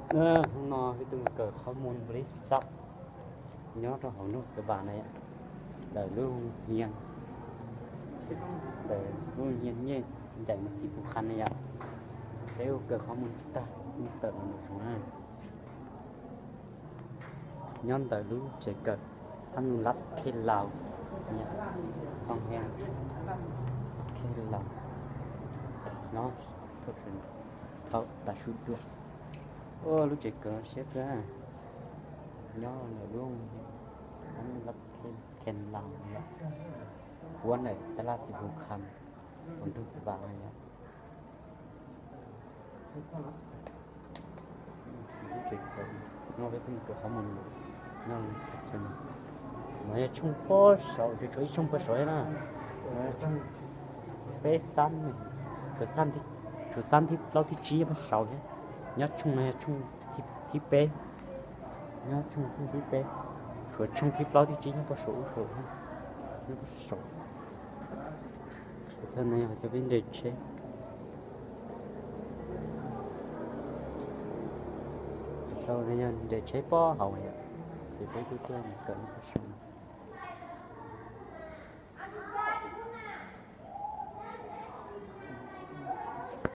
Hnub no peb tuaj mus kawm qhov muag npaum li xav nyob rau hauv nroog Xav Vas na yom, ntawm lub hias, ntawm lub hias nyej ncaim mus Xis Pus Khas na yom. Peb ua kawm qhov muag tag, tawm los mus zoo na. Nyob ntawm lub tsev kawm Anub Lab Khe Laus, Too He Khe Laus, nyob thaum tas su dua. Lub tsev kawm siab kawg, nyob ntawm lub Anub Lab Khe Laus yom, puab ntawm tab laj Xis Pus Khas, hauv nroog Xav Vas na yom. Lub tsev kawm no peb tuaj mus kawm qhov muag no, no yog tshooj puag saud, tsuas tshuav ib tshooj puag saud thiab na. Tshooj peb xab, tshuav xab thib plaub thib tsib nyob puag saud thiab. Nyob tshooj no yog tshooj thib peb, nyob tshooj thib peb, tshuav tshooj thib plaub thib tsib nyob puag saud ub saud thiab, nyob puag saud. Qhov chaw no yog qhov chaw peb nres tsheb, qhov chaw no yog nres tsheb puag hauv yom, ces peb kuj tuaj mus kawm ib puag saud.